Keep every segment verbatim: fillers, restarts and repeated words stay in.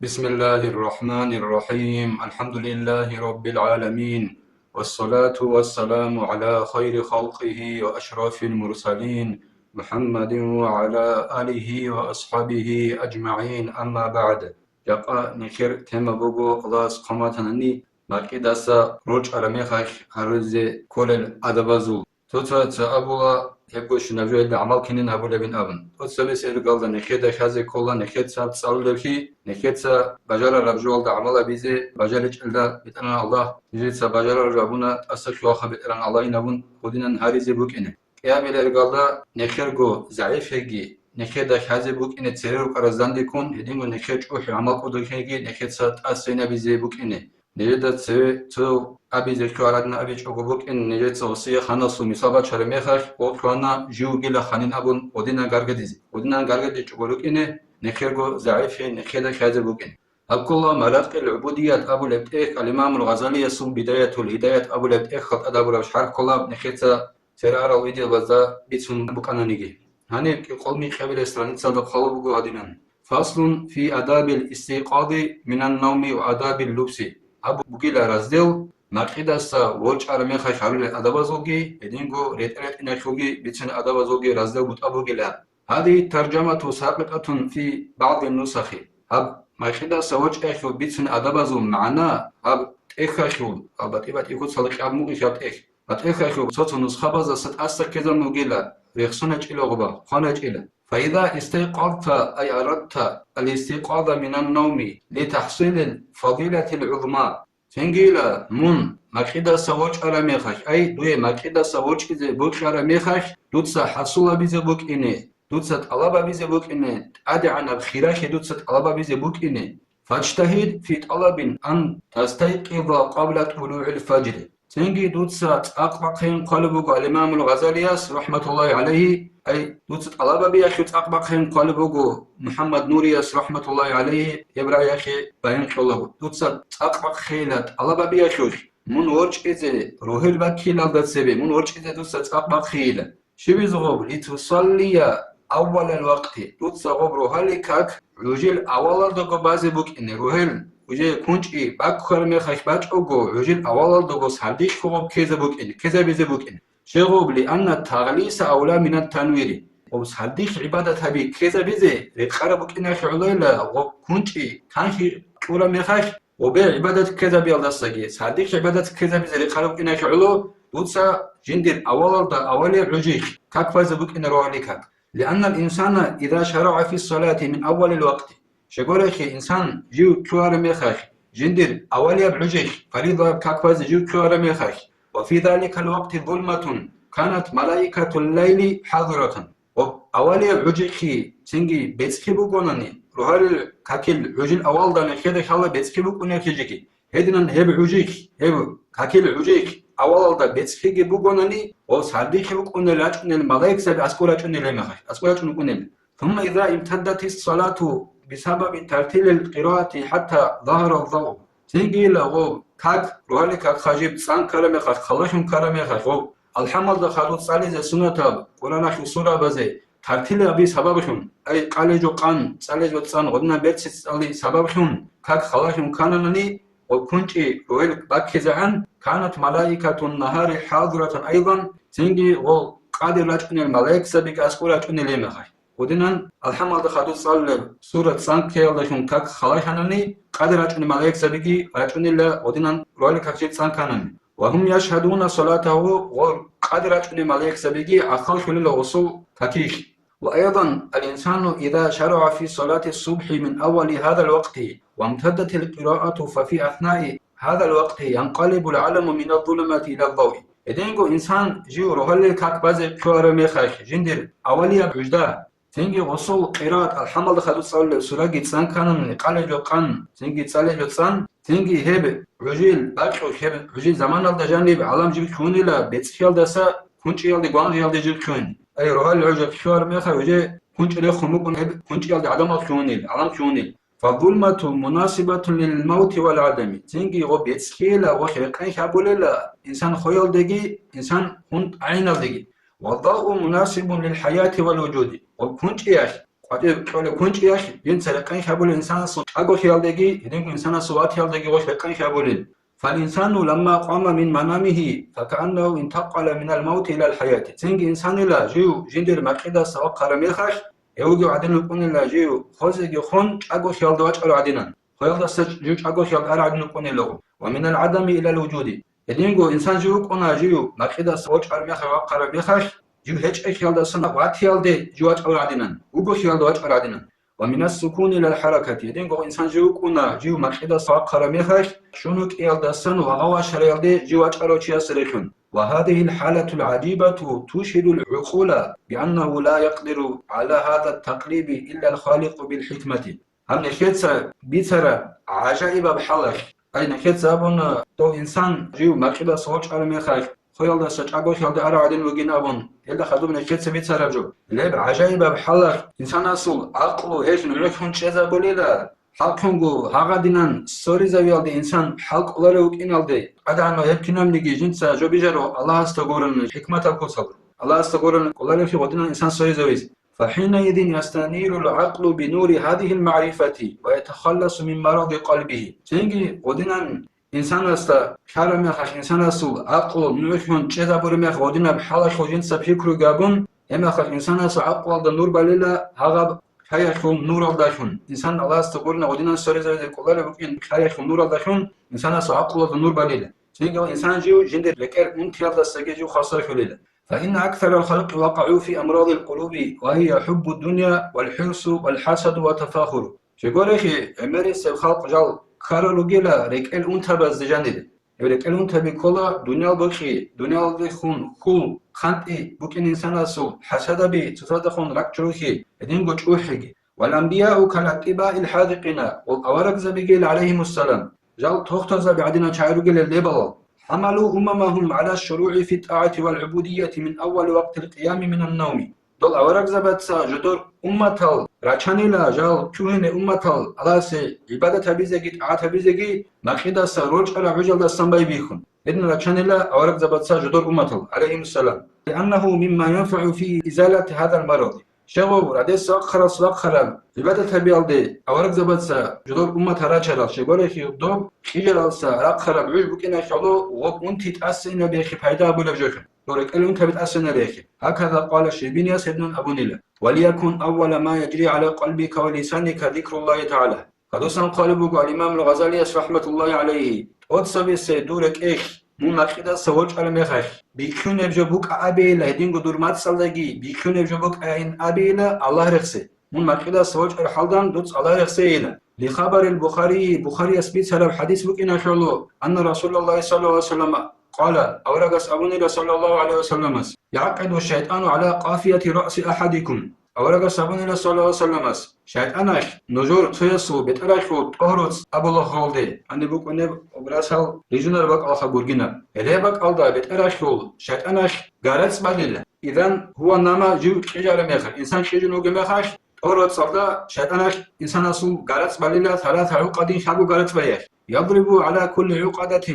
بسم الله الرحمن الرحيم. الحمد لله رب العالمين. والصلاة والسلام على خير خلقه وأشرف المرسلين محمد وعلى آله وأصحابه أجمعين. أما بعد. Жакъа нехер тема буго Аллагьас хъаматанани, макьидаса рорчӀараб мехалъ гьарузе кколел адабазул. Цо-цо-цо абула, гьебго щинаб жоялда гӀамал кинин гьабулебин абун. ТӀоцебесеб иргалда нехеда хьазе ккола, нехеца цӀалулевлъи, нехеца бажарараб жоялда гӀамал гьабизе бажаричӀелда БетӀергьан Аллагь нижеца бажарараб жо гьабуна, тӀаса лъугьа-ха БетӀергьан Аллагьин абун гьудинан гьаризе букӀине. КӀиабилеб иргалда нехерго загӀип гьеги, нехеда хьазе букӀине цере рукӀараз данде ккун, гьединго нехер чӀухӀи гӀамал кӀодо гьеги нехеца тӀаса гьабизе букӀине. Нижеда цеве цо абизе лъугьарадна абичӀого букӀин, нижеца гьосие ханасул мисал бачараб мехалъ, гъоркьана жив вугила ханин абун гъодинан гаргадизе. Гъодинан гаргадичӀого рукӀине, нехерго загӀипе, нехеда хьазе букӀин. Гьаб ккола Маракъил гӀубудият абулеб тӀехь, ал-Имамул Гъазалиясул Бидаятул Гьидаят абулеб тӀехьалда тӀадабураб шархӀ ккола, нехеца церарал видеобазда бицун букӀананиги. Гьаниб кӀикъол микьабилеб страницалда хъвалеб буго гьадинан: «Фаслун фи адабил истикъази минан навми ва адабил лубси». Гьаб бугила раздел, макьидаса ворчӀараб мехалъ гьарулел адабазулги, гьединго ретӀа-ретӀиналъулги бицунел адабазулги раздел бутӀа бугила. Гьадиги таржамату сакъитӀатун фи багӀдин нусахи. Гьаб макьидаса ворчӀаялъул бицунел адабазул магӀна, гьаб тӀехьалъул, гьаб батӀи-батӀи куцалда кьаб мукъи гьаб тӀехь. БатӀехьалъул цо-цо нусхабаздаса тӀаса ккезабун бугила, рехсоначӀила гъоба, хъваначӀила. Фаиза истайкъазта, ай арадта ал-истикъаза минан навми ли тахсилил фадилатил гӀузма. Цинги ила, мун макьидаса ворчӀараб мехалъ, ай, дуе макьидаса ворчӀизе бокьараб мехалъ, дуца хӀасул гьабизе букӀине, дуца тӀалаб гьабизе букӀине, тӀадегӀанаб хиралъе дуца тӀалаб гьабизе букӀине. Фаджтагьид фи тӀалабин ан тастайкъиза къабла тулугӀил фаджри. Цинги дуца цӀакъ бахъейин хъвалеб буго ал-Имамул Гъазалияс, рахӀматуллагьи гӀалайгьи, ай, дуца тӀалаб гьабиялъул цӀакъ бахъейин хъвалеб буго МухӀаммад Нурияс, рахӀматуллагьи гӀалайгьи, гьеб рагӀиялъе баян кьолаго. Дуца цӀакъ бахъейила тӀалаб гьабиялъулъ, мун ворчӀизе, рогьел баккилалда цебе, мун ворчӀизе дуца цӀакъ бахъейила. Щибизе гъоб, литусаллия аввалал вакъти, дуца гъоб рогьалил как гӀужил авалалдаго базе букӀине, рогьел уже кунчӀи баккараб мехалъ бачӀого, гӀужил авалалдаго сардихъго гъоб ккезе букӀине, ккезабизе букӀине. Щай гъоб, лианна тагълиса авла минат танвири, гъоб сардихъ гӀибадат гьаби ккезабизе рекъараб букӀиналъе гӀолойила, гъоб кунчӀи канлъи кьураб мехалъ, Гъобе гӀибадат ккезабиялдасаги, сардихъ гӀибадат ккезабизе рекъараб букӀиналъе гӀоло, дуца жиндир авалалда авалияб гӀужихъ как базе букӀине рогьалил как. Лианнал инсана иза шарагӀа фи салати мин аввалил вакъти. Щай гурелъул инсан жив лъугьараб мехалъ, жиндир авалияб гӀужихъ, фаридаб как базе жив лъугьараб мехалъ, ва фи заликал вакъти зулматун, канат малаикатул лайли хӀазиратан. Ва авалияб гӀужихъе цинги бецӀлъи бугонани, рогьалил какил гӀужил авалда нехеда лъала бецӀлъи букӀунеблъи жеги. Гьединан гьеб гӀужихъ, гьеб какил гӀужихъ авалалда бецӀлъиги бугонани, ва сардихъе букӀунел рачӀунел малаикзаби аскӀор рачӀунел гьеб мехалъ, аскӀор рачӀун букӀунел. Сумма иза имтаддатис салату бисабаби тартилил къираати хӀатта загьарал завъ. Цинги ила гъоб как, рогьалил как хажиб цӀан ккараб мехалъ, халалъун ккараб мехалъ, гъоб алхӀамалда хадуб цӀализе суннатаб Къуръаналъул сурабазе тартилаби сабаблъун, ай, къалеб жо къан, цӀалеб жо цӀан, гъодинаб берцин цӀали сабаблъун, как халалъун ккананани, гъоб кунчӀи рогьел баккизегӀан, канат малаикатун нагьари хӀазиратан айзан, цинги гъол къадир рачӀунел малаикзабиги аскӀор рачӀунел гьеб мехалъ. Гъодинан алхӀамалда хадуб цӀалулеб сура цӀан ккеялдалъун как халалъанани, къадир рачӀунел малаикзабиги рачӀунила гъодинан рогьалил как жиб цӀан кканани. Ва гьум яшгьадуна салатагьу, гъол къадир рачӀунел малаикзабиги гӀахьаллъулила гъосул какихъ. Ва айдан, ал-инсану иза шарагӀа фи салати субхӀи мин аввали гьазал вакъти ва имтаддатил къираату, фа фи аснаи гьазал вакъти янкъалибул гӀаламу миназ зулумати илаз завъи. Гьединго инсан жив рогьалил как базе лъугьараб мехалъ, жиндир авалияб гӀужда, цинги гъосул къираат, алхӀамалда хадуб цӀалулеб сураги цӀан ккананани, къалеб жо къан, цинги цӀалеб жо цӀан, цинги гьеб гӀужил бакьулъ, гьеб гӀужил заманалда жаниб гӀалам жиб лъугьунила, бецӀлъиялдаса кунчӀиялде гвангъиялде жиб лъугьин. Ай, рогьалил гӀужда лъугьараб мехалъ, уже кунчӀи рехун букӀун, гьеб кунчӀиялде гӀадамал лъугьунел, гӀалам лъугьунел. Фаззулмату мунасибатун лил мавти вал гӀадами. Цинги гъоб бецӀлъила, гъоб рекъон хӀабулила, инсан хвеялдеги, инсан хун гӀайналдеги. Валлагьу мунасибун лил хӀаяти вал вужуди. Гъоб кунчӀиялъ, къватӀир кьолеб кунчӀиялъ, жинца рекъанхъ гьабулел инсанасул чӀаголъиялдеги, гьединго инсанасул ватиялдеги гъолъ рекъанхъ гьабулел. فالإنسان لما قام من منامه فكأنه انتقل من الموت إلى الحياة. Цинги инсанила жив жиндир макъидаса вахъараб мехалъ, гьев вугев гӀадин вукӀунила жив хозеги хун чӀаголъиялда вачӀарав гӀадинан. Хвелдаса жив чӀаголъиялда арагӀдин вукӀунелаго. ومن العدم إلى الوجود. Гьединго инсан жив вукӀуна жив макъидаса вачӀараб мехалъ, вахъараб мехалъ, жив гьечӀехъиялдасан ватиялде жив вачӀарав гӀадинан, вугохъиялда вачӀарав гӀадинан. ومن السكون إلى الحركة. Гьединго инсан жив вукӀуна жив макъидаса вахъараб мехалъ, щун вукӀиялдасан вагъа ващараялде жив вачӀарав чиясе рехун. وهذه الحالة العجيبة تشعر العقول بأنه لا يقدر على هذا التقليب إلا الخالق بالحكمة. Гьаб нилъеца бицараб гӀажаибаб хӀалалъ, ай, нилъеца абуна, дов инсан жив макъидаса вачӀараб мехалъ, хвелдаса чӀаголъиялда арав гӀадин вугин абун, гьелда хадуб нилъеца бицараб жо. Гьеб гӀажаибаб хӀалалъ инсанасул гӀакълу гьелъ нугӀлъун чӀезабулила, хӀалкунго гьагъадинан соризавиялде инсан хӀалкӀоларев вукӀиналде, гӀадагӀанав гьеб кинабниги жинца жо бижаро Аллагьасда гурони хӀикматаб куцалда. Аллагьасда гурони кӀоларевлъи гъодинан инсан соризавизе. فحينئذ يستنير العقل بنور هذه المعرفة ويتخلص من مرض قلبه. Цинги гъодинан инсанасда лъараб мехалъ инсанасул гӀакълу нугӀлъун чӀезабураб мехалъ гъодинаб хӀалалъул жинца пикру гьабун, гьеб мехалъ инсанасул гӀакълуялда нур балила гьагъаб лъаялъул нуралдалъун. Инсан Аллагьасда гурони гъодинан соризавизе кӀоларев вукӀин лъаялъул нуралдалъун инсанасул гӀакълуялда нур балила. Цинги инсан жив жиндир рекӀел унтиялдасаги жив хвасарлъулила. فإن أكثر الخلق وقعوا في أمراض القلوب وهي حب الدنيا والحرص والحسد والتفاخر. Щегорехи, гӀемерисеб халкъ жал ккарал ругела рекӀел унтабазде жанир. Гьеб рекӀел унтаби ккола дуниял бокьи, дуниялалдехун хьул, хъантӀи букӀин инсанасул, хӀасадаби, цоцадехун ракӀчӀулухъи, гьединго чӀухӀиги. والأنبياء كالأطباء الحاذقين, ва аварагзабигел, гӀалайгьимуссалам, жал тохтазаби гӀадинал чагӀи ругелел лебалал, حملوا أممهم على الشروع في الطاعة والعبودية من أول وقت القيام من النوم. Дол аварагзабаца жодор умматал рачанила, жал чӀухӀине умматал Аллагьасе гӀибадат гьабизеги, тӀагӀат гьабизеги, макъидаса рорчӀараб гӀужалдасан байбихьун. Гьедин рачанила аварагзабаца жодор умматал, гӀалайгьимуссалам. لأنه مما ينفع في إزالة هذا المرض. Щегъов, радес вахъарас вахъараб гӀибадат гьабиялде аварагзабаца жодор уммат гьарачарал щегорехи доб кьижаралса рахъараб гӀуж букӀиналъало гъоб унти тӀасинаб бехи пайда абулеб жохин, доб рекӀел унтаби тӀасинаб бехи. هكذا قال الشربيني, гьеб нун абунила. وليكن أول ما يجري على قلبك ولسانك ذكر الله تعالى. Гьадусан хъвалеб буго ал-Имамул Гъазалияс рахӀматуллагьи гӀалайгьи, тӀоцебесеб дур рекӀелъ, мун макъидаса вачӀараб мехалъ, бихьунеб жо букӀа абейила, гьединго дур мацӀалдаги бихьунеб жо букӀайин абейила Аллагь рехсе. Мун макъидаса вачӀараб хӀалдан дуца Аллагь рехсейила. Ли хабарил Бухарии, Бухарияс бицараб хӀадис букӀиналъулъ, анна Расулаллагьи саллаллагьу гӀалайгьи вассаллама къала, аварагас абунила саллаллагьу гӀалайгьи вассалламас: يعقد الشيطان على قافية رأس أحدكم. Аварагас абунила саллаллагьу гӀалайгьи вассалламас, шайтӀаналъ нужер цоясул бетӀералъул тӀогьроцӀ абула холде, гьаниб букӀунеб образал рижунараб бакӀалха гургинаб. Гьеле бакӀалда бетӀералъул шайтӀаналъ гарацӀ балила. Изан гьува нама жив кьижараб мехалъ, инсан кьижун вугеб мехалъ, тӀогьроцӀалда шайтӀаналъ инсанасул гарацӀ балила, саласа гӀукъадин, хабу гарацӀ баялъ. يضرب على كل عقدة.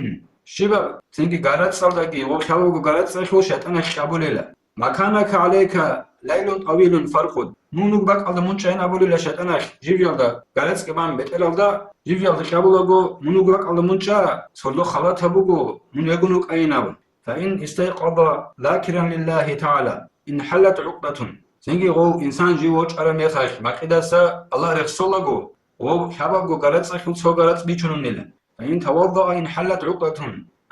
Щибаб цинги гарацӀалдаги ва хабуго гарацӀалъул шайтӀаналъ кьабулила. مكانك عليك ليل طويل فارقد. Мун вуго бакӀалда мун чӀайин абулила шайтӀаналъ, живиялда гарацӀги бан бетӀералда, живиялда кьабулаго, мун вуго бакӀалда мун чӀа, сордо халат гьабуго, мун вегун вукӀайин абун. فإن استيقظ ذاكرا لله تعالى انحلت عقدة. Цинги гъов инсан жив вачӀараб мехалъ, макъидаса Аллагь рехсолаго, гъов хабабго гарацӀалъул цо гарацӀ бичунунила. فإن توضأ انحلت عقدة.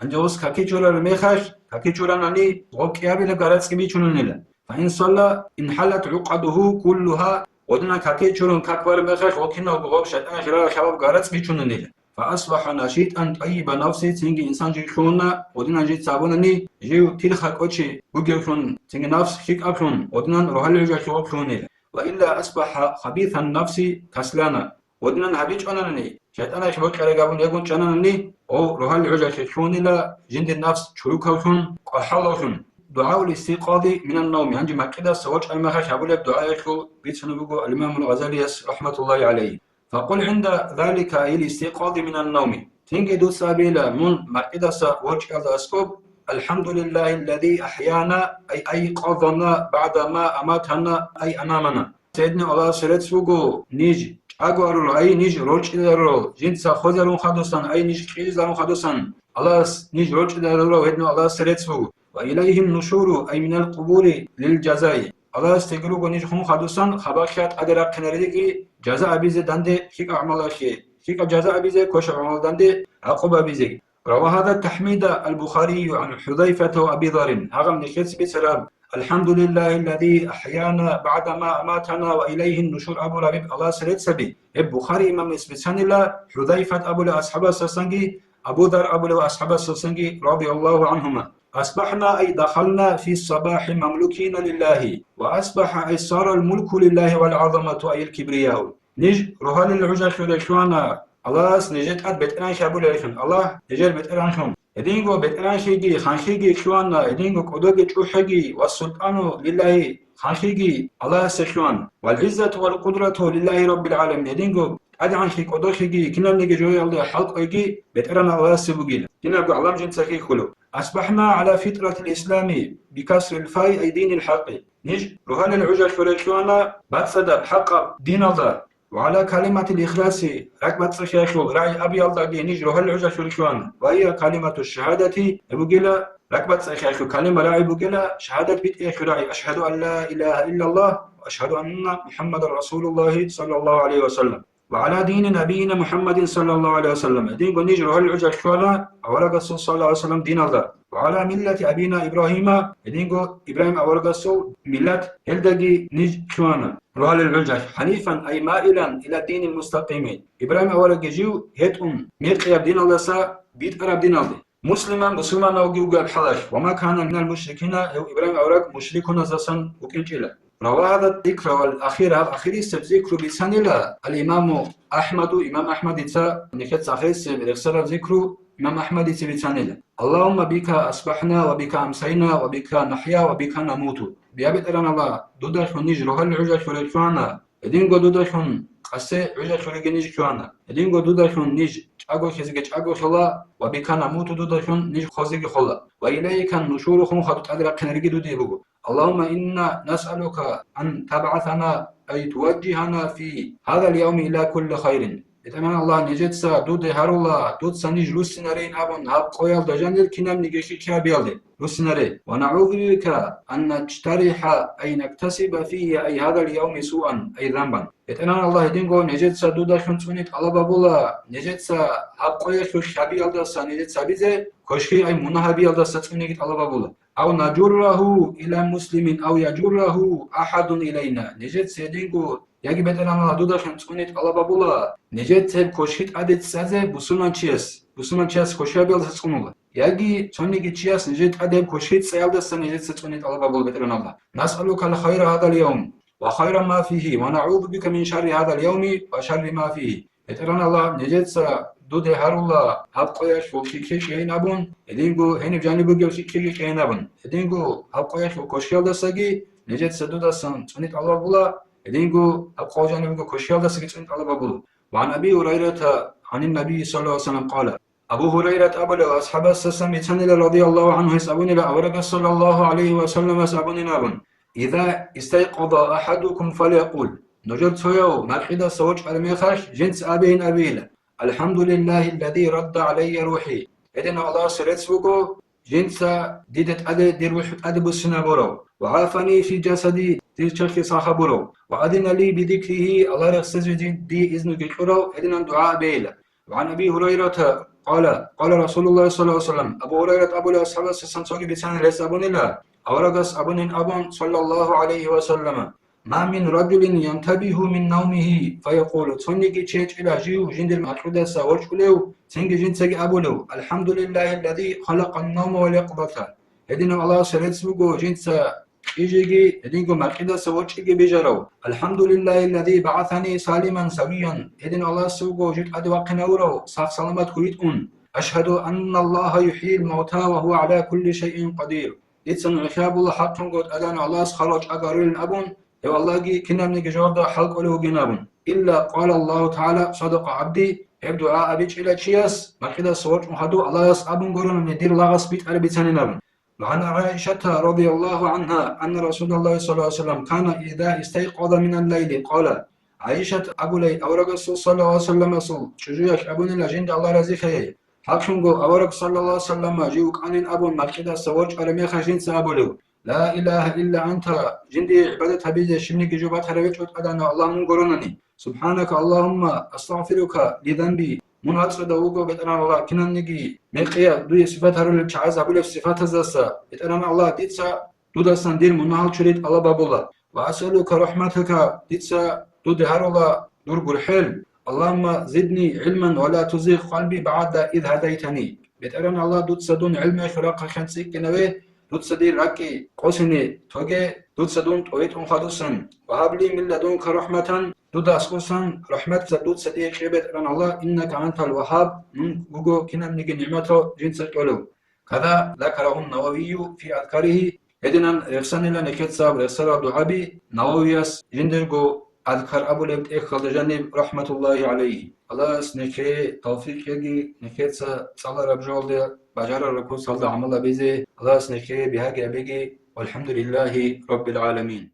Гьанже гъос каки чурараб мехалъ, каки чуранани, гъоб кӀиабила гарацӀги бичунунила. فإن صلى انحلت عقده كلها. Гъодинан каки чурун как бараб мехалъ, гъо киналго гъоб шайтӀаналъ рарал хабаб гарацӀ бичунунила. فأصبح نشيطا طيب النفس, цинги инсан жив лъугьуна, гъодинан жив цабунани, жив тирха кӀочи бугевлъун, цинги нафс лъикӀаблъун, гъодинан рогьалил гӀужалъе гъоб лъугьунила. وإلا أصبح خبيث النفس كسلانا. Гъодинан гьабичӀонани, шайтӀаналъ бокьараб гьабун ягун чӀанани, гъов рогьалил гӀужалъе лъугьунила, жиндир нафс чурукавлъун, къвахӀалавлъун. دعاء الاستيقاظ من النوم, гьанже макъидаса вачӀараб мехалъ гьабулеб дугӀаялъул бицунеб буго ал-Имамул Гъазалияс рахӀматуллагьи гӀалайгьи. فقل عند ذلك أي الاستيقاظ من النوم. Цинги дуца абила, мун макъидаса вачӀиялда аскӀоб, الحمد لله الذي أحيانا أي أيقظنا بعد ما أماتنا أي أنامنا. Гьединав Аллагьасе рецц буго ниж чӀаго арурал, ай ниж рорчӀизарурал, жинца хвезарун хадусан, ай ниж кьижизарун хадусан, Аллагьас ниж рорчӀизарурав гьединав Аллагьасе рецц буго. Ва илайгьин нушуру, ай минал къубури лил жазаи. Аллагьасдеги руго ниж хун хадусан, хабалъа тӀаде рахъинаридеги, жаза абизе данде лъикӀаб гӀамалалъе, лъикӀаб жаза абизе, квешаб гӀамал данде гӀакъуба абизе. روى هذا التحميد البخاري عن حذيفة وأبي ذر. Гьагъаб нижеца бицараб, «الحمد لله الذي أحيانا بعد ما أماتنا وإليه النشور» абураб Аллагьасе рецц гьаби. Гьеб Бухари имамас бицанила, ХӀузайфат абулев асхӀабасдасанги, Абу Зар абулев асхӀабасдасанги, رضي الله عنهما. أصبحنا أي دخلنا في الصباح مملوكين لله، وأصبح أي صار الملك لله والعظمة أي الكبرياء. Ниж рогьалил гӀужалъуре лъугьана, Аллагьас нижер тӀад бетӀергьанлъи гьабулеллъун, Аллагь нижер бетӀергьанлъун. Гьединго бетӀергьанлъиги, ханлъиги лъугьана, гьединго кӀодоги чӀухӀиги ва султӀану лиллагьи ханлъиги Аллагьасе лъугьана. والعزة والقدرة لله رب العالمين. Гьединго тӀадегӀанлъи кӀодолъиги кинабниги жоялда хӀалкӀвейги бетӀергьан Аллагьасе бугила. Кинабго гӀалам жинца хьихьулев. أصبحنا على فطرة الإسلام بكسر الفاء أي دين الحق. Ниж рогьалил гӀужалъуре лъугьана бацӀцӀадаб хӀакъаб диналда. وعلى كلمة الإخلاص, ракӀбацӀцӀалъиялъул рагӀи абиялдаги ниж рогьалил гӀужалъуре лъугьана. وهي كلمة الشهادة, гьеб бугила ракӀбацӀцӀалъиялъул калима рагӀи бугила шагьадат битӀиялъул рагӀи, أشهد أن لا إله إلا الله وأشهد أن محمدا رسول الله صلى الله عليه وسلم. وعلى دين نبينا محمد صلى الله عليه وسلم. Гьединго ниж рогьалил гӀужалъуре лъугьана аварагасул саллаллагьу гӀалайгьи вассалам диналда. وعلى ملة أبينا إبراهيم, гьединго Ибрагьим аварагасул миллат, гьелдаги ниж лъугьана рогьалил гӀужалъ. حنيفا أي مائلا إلى الدين المستقيم. Ибрагьим аварагги жив гьетӀун мекъияб диналдаса битӀараб диналде. مسلما, бусурманавги вугеб хӀалалъ. وما كان من المشركين, гьев Ибрагьим авараг мушрикуназдасан вукӀинчӀила. روى هذا الذكر والأخير, гьаб ахирисеб зикру бицанила الإمام أحمد, имам АхӀмадица, нижеца ахирисеб рехсараб зикру имам АхӀмадица бицанила. اللهم بك أصبحنا وبك أمسينا وبك نحيا وبك نموت. Я БетӀергьан Аллагь, дудалъун ниж рогьалил гӀужалъуре лъугьана, гьединго дудалъун къасе гӀужалъуреги ниж лъугьана, гьединго дудалъун ниж чӀаголъизеги чӀаголъола ва بك نموت, дудалъун ниж хозеги хола. وإليك النشور, хун хадуб тӀаде рахъинариги дудие буго. اللهم إنا نسألك أن تبعثنا أي توجهنا في هذا اليوم إلى كل خير. БетӀергьан Аллагь, нижеца дуде гьарула, дуца ниж руссинарейин абун гьаб къоялда жанир кинабниги хихьабиялде руссинаре. ونعوذ بك أن نجترح أي نكتسب فيه أي هذا اليوم سوءا أي ذنبا. БетӀергьан Аллагь, гьединго нижеца дудалъун цӀуни тӀалаб гьабула, нижеца гьаб къоялъул хьабиялдаса нижеца гьабизе квешги ай мунагь гьабиялдаса цӀуниги тӀалаб гьабула. أو نجره إلى مسلم أو يجره أحد إلينا. Нижеца гьединго, яги БетӀергьан Аллагь, дудалъун цӀуни тӀалаб гьабула, нижеца гьеб квешги тӀаде цӀезе бусурманчияс, бусурманчияс квешабиялдаса цӀунула. Яги цониги чияс нижер тӀаде гьеб квешги цӀеялдаса нижеца цӀуни тӀалаб гьабула, БетӀергьан Аллагь. نسألك الخير هذا اليوم وخير ما فيه ونعوذ بك من شر هذا اليوم وشر ما فيه. БетӀергьан Аллагь, нижеца дуде гьарула гьаб къоялъул хихьи кьейин абун, гьединго гьениб жаниб бугеб хихьиги кьейин абун, гьединго гьаб къоялъул квешиялдасаги нижеца дудасан цӀуни тӀалаб гьабула, гьединго гьаб къо жаниб бугеб квешиялдасаги цӀуни тӀалаб гьабула. وعن أبي هريرة عن النبي صلى الله عليه وسلم قال. Абу Гьурайрат абулев асхӀабасдасан бицанила, радияллагьу гӀангьу, гьес абунила, аварагас саллаллагьу гӀалайгьи ва салламас абунин абун: إذا استيقظ أحدكم فليقل. Нужер цояв макьидаса вачӀараб мехалъ, жинца абейин абейила: الحمد لله الذي رد علي روحي. Гьединав Аллагьасе рецц буго, жинца дида тӀаде дир рухӀ тӀаде буссинабурав, وعافاني في جسدي, дир чехьи сах гьабурав, وأذن لي بذكره, Аллагь рехсезе дие изнуги кьурав, гьединан дугӀа абейила. وعن أبي هريرة قال قال رسول الله صلى الله عليه وسلم. Абу Гьурайрат абулев асхӀабасдасан цоги бицанила, гьес абунила, аварагас абунин абун, саллаллагьу гӀалайгьи ва саллама: ما من رجل ينتبه من نومه فيقول. Цониги чи гьечӀила жив жиндир макьудаса ворчӀулев, цинги жинцаги абулев: الحمد لله الذي خلق النوم واليقظة. Гьединав Аллагьасе рецц буго жинца кьижиги, гьединго макьидаса ворчӀиги бижарав. الحمد لله الذي بعثني سالما سويا. Гьединав Аллагьасе вуго жив тӀаде вахъинавурав, сах-саламат хьвадун. أشهد أن الله يحيي الموتى وهو على كل شيء قدير. Дица нугӀлъи абула хӀакълъунго тӀадегӀанав Аллагьас хал вачӀагарулин абун, гьев Аллагьги кинабниги жавабда хӀалкӀолев вугин абун. إلا قال الله تعالى: صدق عبدي. Гьеб дугӀа абичӀила чияс, макьидаса ворчӀун хадув, Аллагьас абун гурони, дир лагъас битӀараб бицанин абун. وعن عائشة رضي الله عنها أن رسول الله صلى الله عليه وسلم كان إذا استيقظ من الليل قال. ГӀайшат абулей, аварагасул саллаллагьу гӀалайгьи вассалламасул чӀужуялъ абунила, жинда Аллагь разилъаяй. Гьаб чунго авараг саллаллагьу гӀалайгьи вассаллама жив вукӀанин абун, макьидаса ворчӀараб мехалъ жинца абулев: «Ла илагьа илла анта», жиндие гӀибадат гьабизе щибниги жо батарав гьечӀо тӀадегӀанав Аллагь мун гуронани. «Субханака Аллагьумма, астагъфирука ли занби», мун вацӀцӀадав вуго, БетӀергьан Аллагь, кинабниги мекъияб дуе сипат гьарулел чагӀаз гьабулеб сипатаздаса, БетӀергьан Аллагь, дица дудасан дир мунагьал чури тӀалаб гьабула. «Ва асъалука рахӀматака», дица дуде гьарула дур гурхӀел. «Аллагьумма зидни гӀилман ва ла тузигъ къалби багӀда из гьадайтани». БетӀергьан Аллагь, дуца дун гӀилмуялъул рахъалъан цӀикӀкӀинаве, дуца дир ракӀги къосине тоге, дуца дун тӀовитӀун хадусан. «Ва гьабли мин ладунка рахӀматан», дуда аскӀосан рахӀматца дуца дие кье, БетӀергьан Аллагь, «иннака антал вагьаб», мун вуго кинабниги нигӀматал жинца кьолев. Када закарагьу Нававию фи адкаригьи, гьединан рехсанила нехецаб рехсарал дугӀаби Нававияс жиндирго Адкар абулеб тӀехьалда жаниб, рахӀматуллагьи гӀалайгьи. Аллагьас нехее тавфикъ кьеги, нехеца цӀалараб жоялде бажарараб куцалда гӀамал гьабизе Аллагьас нехее бигьаги гьабеги. ВалхӀамдулиллагьи раббил гӀаламин.